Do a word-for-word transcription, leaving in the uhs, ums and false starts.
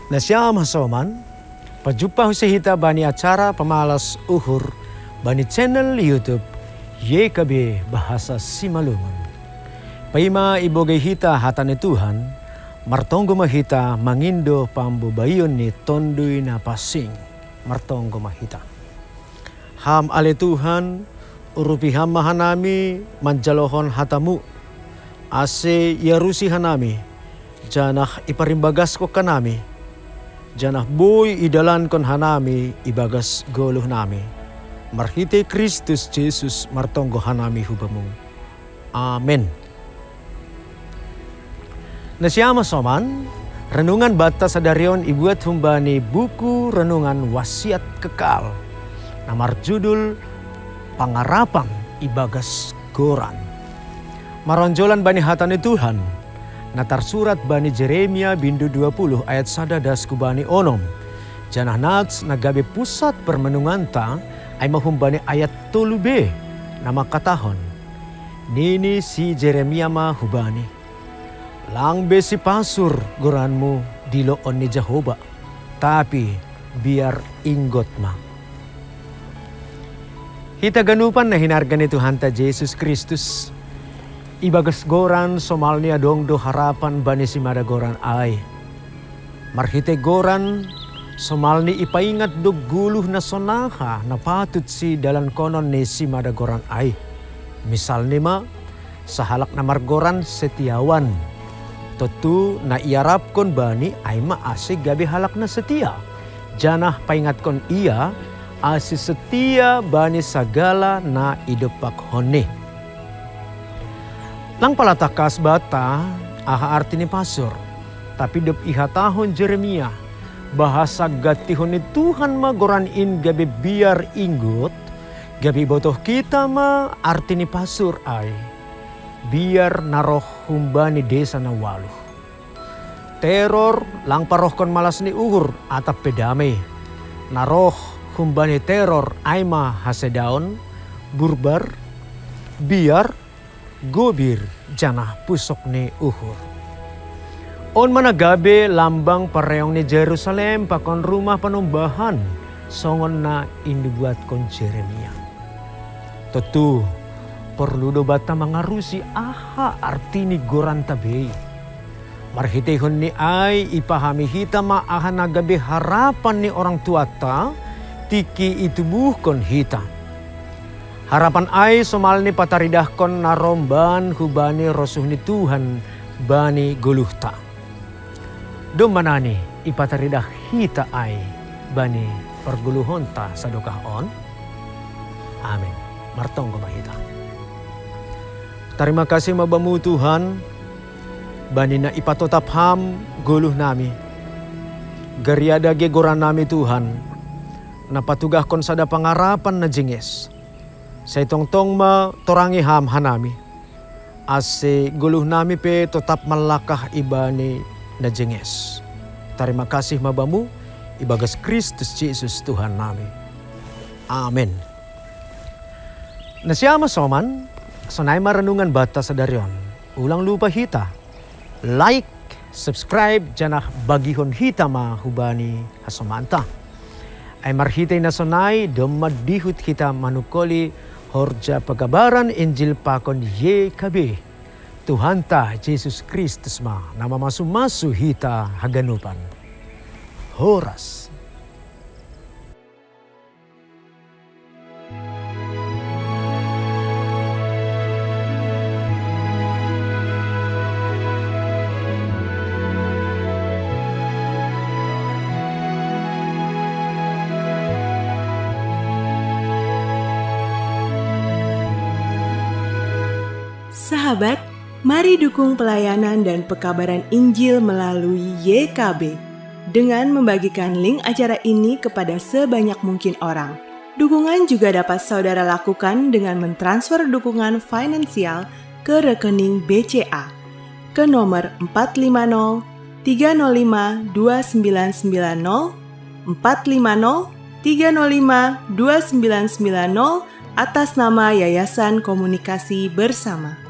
Na siam hasoman, pajumpa husi hita bani acara pamalas uhur bani channel YouTube Y K B Bahasa Simalungun. Paima ibogei hita hata ni Tuhan, martonggo ma hita mangindo pambobaion ni Tonduy Napansing. Martonggo ma hita. Ham ale Tuhan, urupi Ham ma hanami manjalohon hataMu, ase iarusi hanami, janah iparimbagaskon hanami, janah boi idalankon hanami ibagas goluh nami. Marhitei Kristus Jesus martonggo hanami hu Bamu. Amen. Na siam hasoman, renungan banta sadari on ibuat humbani buku renungan Wasiat Kekal, na marjudul Pangarapan ibagas Goran. Maronjolan bani hata ni Tuhan, na tarsurat bani Jeremia bindu dua puluh ayat sada das hu bani onom. Janah nats na gabe pusat permenunganta, ai ma humbani ayat tolu b, na mangkatahon, nini si Jeremia ma hubani, "Lang be sipasur goranmu diloon ni Jahowa, tapi biar inggot ma." Hita ganupan na hinarga ni Tuhanta Jesus Kristus, ibagas goran somalni adong do harapan bani simada goran ai. Marhitei goran, somalni ipaingat do goluh na sonaha na patut sidalankonon ni simada goran ai. Misalni ma, sahalak na margoran Setiawan. Tontu na iarapkon bani ai ma ase gabe halak na setia, janah paingatkon ia ase setia bani sagala na idompakhonni. Lang pala tangkas banta aha arti ni pasur, tapi dob ihatahon Jeremia, bahasa gantihon ni Tuhan ma goran in gabe biar inggot, gabe ibotoh hita ma arti ni pasur ai. Biar na roh humbani desa na ualuh. Teror lang parohkon malas ni uhur atap pe damei. Na roh humbani teror ai ma hasedaon, burbar, biar, gobir, janah pusok ni uhur. On ma na gabe lambang pareong ni Jerusalem pakon rumah panumbahan, songon na inubuatkon Jeremia. Tontu, porlu do banta mangarusi aha arti ni goranta be i. Marhiteihon ni ai ipahami hita ma aha na gabe harapan ni orang tuanta, tingki itubuhkon hita. Harapan ai somalni pataridahkon na romban hubani rosuh ni Tuhan bani goluhta. Domma nani ipataridah hita ai bani pargoluhonta sadokah on? Amin. Martonggo ma hita. Tarima kasih ma Bamu Tuhan, bani na ipatotap Ham goluh nami. Gariada ge goran nami Tuhan, na patugahkon sada pangarapan na jenges. Sai tongtong ma torangi Ham hanami, ase goluh nami pe totap manlangkah ibani na jenges. Tarima kasih ma Bamu, ibagas Kristus Jesus Tuhan nami. Amin. Na siama soman, sonai ma renungan banta sadari on. Ulang lupa hita like, subscribe, janah bagihon hita ma hubani hasomanta. Ai marhitei na sonai domma dihut hita manungkoli horja pagabaran Injil pakon Y K B. Tuhanta Jesus Kristus ma na mamasu-masu hita haganupan. Horas. Sahabat, mari dukung pelayanan dan pekabaran Injil melalui Y K B dengan membagikan link acara ini kepada sebanyak mungkin orang. Dukungan juga dapat saudara lakukan dengan mentransfer dukungan finansial ke rekening B C A ke nomor empat lima nol tiga nol lima dua sembilan sembilan nol, empat lima nol tiga nol lima dua sembilan sembilan nol, atas nama Yayasan Komunikasi Bersama.